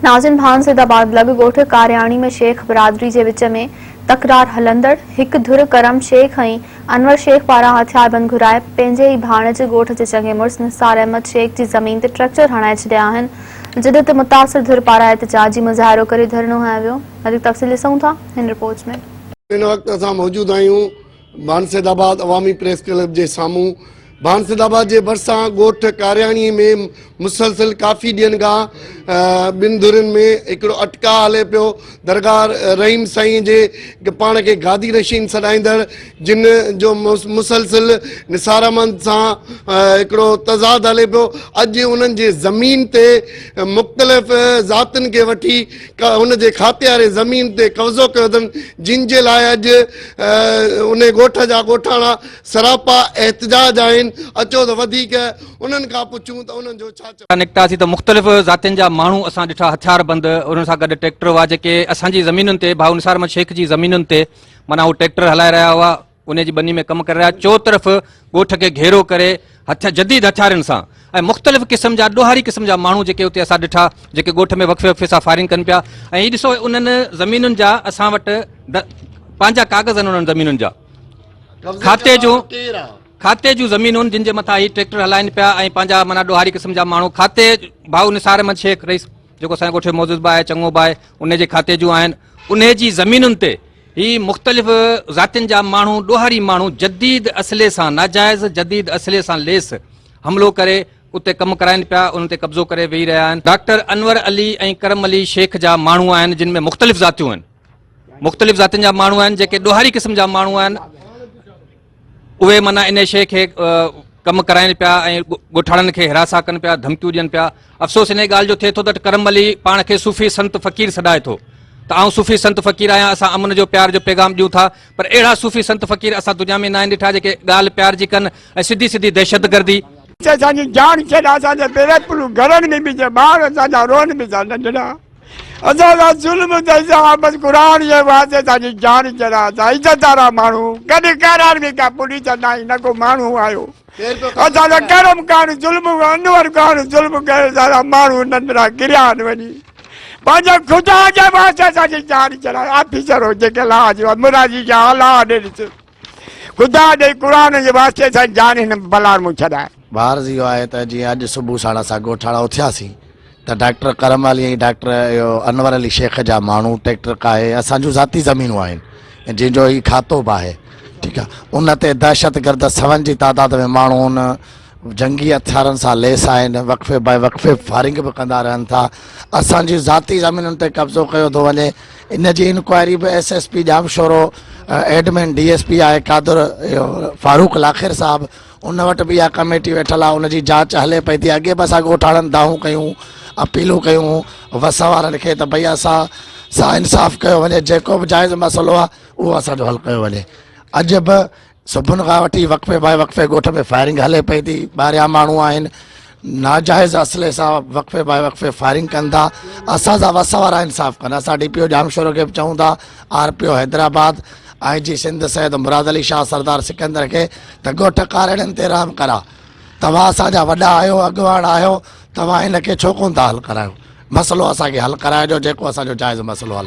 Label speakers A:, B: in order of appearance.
A: ناظم ڀان سيد آباد لڳ ڳوٺ ڪارياڻي ۾ شيخ برادري جي وچ ۾ تڪرار هلندڙ هڪ ڌر ڪرم شيخ ۽ انور شيخ پاران هٿياربند گهرائي پنهنجي ئي ڀاڻيج ڳوٺ جي چڱي مڙس نثار احمد شيخ جي زمين تي ٽريڪٽر هڻائي ڇڏيا آهن جڏهن ته متاثر ڌر پاران احتجاجي مظاهرو ڪري ڌرڻو هنيو ويو وڌيڪ تفصيل ڏسون ٿا هن رپورٽ ۾.
B: هن وقت اسان موجود آهيون ڀانسيد آباد عوامي پريس ڪلب جي سامهون ڀانسيد آباد جي ڀرسان ڳوٺ ڪارياڻي ۾ مسلسل ڪافي ڏينهن کان ٻن ڌرين ۾ هڪڙو اٽڪاء هلي پيو درگاهه رحيم سائين جي پاڻ کي گادي نشين سڏائيندڙ جن جو مسلسل نثار احمد سان هڪڙو تضاد هلي پيو اڄ انهن جي زمين تي مختلف ذاتن کي وٺي ان جي کاتي واري زمين تي قبضو ڪيو اٿن جن جي لاء اڄ انهي ڳوٺ جا ڳوٺاڻا سراپا احتجاج آهن اچو ته وڌيڪ انهن کان پڇون ته انهن جو ڇا چوڻ.
C: نڪتاسين ته مختلف ذاتين جا ماڻهو اسان ڏٺا هٿيار بند انهن سان گڏ ٽريڪٽر هئا جيڪي اسان جي زمينن تي ڀائو نثار احمد شيخ جي زمينن تي معنيٰ هو ٽريڪٽر هلائي رهيا هئا انهي جي ٻني ۾ ڪم ڪري رهيا چوطرف ڳوٺ کي گهيرو ڪري هٿ جديد هٿيارن سان ۽ مختلف قسم جا ڏوهاري قسم جا ماڻهو جيڪي اتي اسان ڏٺا جيڪي ڳوٺ ۾ وقفي وقفي سان فائرنگ ڪن پيا ۽ هي ڏسو انهن زمينن جا اسان وٽ پنهنجا ڪاغذ آهن انهن زمينن جا کاتي جون کاتي جون زمينون جن جي مٿان هي ٽريڪٽر هلائن پيا ۽ پنهنجا معنيٰ ڏوهاري قسم جا ماڻهو کاتي ڀائو نثار احمد شيخ رئيس جيڪو اسان جي ڳوٺ جو موجود به آهي چڱو به آهي ان جي کاتي جون آهن انهي جي زمينن تي هي مختلف ذاتين جا ماڻهو ڏوهاري ماڻهو جديد اسلحي سان ناجائز جديد اسلحي سان ليس حملو ڪري اتي ڪم ڪرائين پيا انهن تي قبضو ڪري ويهي رهيا آهن ڊاڪٽر انور علي ۽ ڪرم علي شيخ جا ماڻهو آهن جن ۾ مختلف ذاتيون آهن مختلف ذاتين جا ماڻهو آهن جيڪي ڏوهاري قسم جا ماڻهو آهن اهي معنيٰ انهيء شيء کي ڪم ڪرائين پيا ۽ ڳوٺاڻن کي هراسان ڪن پيا، ڌمڪيون ڏين پيا. افسوس انهيء ڳالهه جو ٿئي ٿو ته ڪرم علي پاڻ کي صوفي سنت فقير سڏائي ٿو ته آئون صوفي سنت فقير آهيان، اسان امن جو پيار جو پيغام ڏيون ٿا، پر اهڙا صوفي سنت فقير اسان دنيا ۾ ناهن ڏٺا جيڪي ڳالهه پيار جي ڪن ۽ سڌي سڌي دهشتگردي.
D: اسان جي جان ڇڏ اسان جي بي رتلو گهرن ۾ به جي ٻار اسان جا روئن به ٿا ننڍڙا. اسان سان ظلم ٿئي ٿا بس قرآن جي واسطي اسان جي جان چڙا اسان عزت وارا ماڻهو ڪڏهن قرار ۾ ڪا پوليس نه آئي نه ڪو ماڻهو آيو اسان سان ڪرم ڪان ظلم انور ڪان ظلم ڪري اسان سان ماڻهو ننڍڙا ڪريا آهن وڃي پنهنجي خدا جي واسطي اسان جي جان چڙا آفيسر هو جيڪي لاهه جو مرادي جا الله ڏي ڏس خدا ڏي قرآن جي واسطي اسان جان هن بلار مون ڇڏائي.
E: عرض اهو آهي ته جيئن اڄ صبح ساڻ اسان ڳوٺاڻا اٿياسين ته ڊاڪٽر ڪرم علي ۽ ڊاڪٽر اهو انور علي شيخ جا ماڻهو ٽريڪٽر ڪاهي اسان جون ذاتي زمينون آهن ۽ جنهن جو هي کاتو به آهي ٺيڪ آهي ان تي دهشت گرد سون جي تعداد ۾ ماڻهو ان جنگي هٿيارن سان ليس آهن وقفي باء وقفي فائرنگ به ڪندا رهن ٿا اسان جي ذاتي زمينن تي قبضو ڪيو ٿو وڃي ان جي انڪوائري به S S P Jamshoro admin D S P آهي قادر فاروق لاکير صاحب ان وٽ به اها ڪميٽي ويٺل آهي ان جي جاچ هلي پئي ٿي اڳي به اسان ڳوٺاڻن دانهون ڪيون اپيلون ڪيون وس وارن کي ته ڀئي اسان سان انصاف ڪيو وڃي جيڪو به جائز مسئلو آهي اهو اسان جو حل ڪيو وڃي اڄ به صبح کان وٺي وقفي باء وقفي ڳوٺ ۾ فائرنگ هلي پئي ٿي ٻاهريان ماڻهو آهن ناجائز اسلحي سان وقفي باء وقفي فائرنگ ڪن ٿا اسان سان وس وارا انصاف ڪن اسان ڊي پي او ڄامشورو کي به چئون ٿا R P O Hyderabad I G Sindh Syed Murad Ali Shah Sardar Sikandar کي ته ڳوٺ ڪاريڙن تي رحم ڪرا توهان اسان جا وڏا آهيو اڳواڻ آهيو توهان هن کي ڇو ڪونه ٿا حل ڪرايو مسئلو اسان کي حل ڪرائجو جيڪو اسان جو جائز مسئلو حل.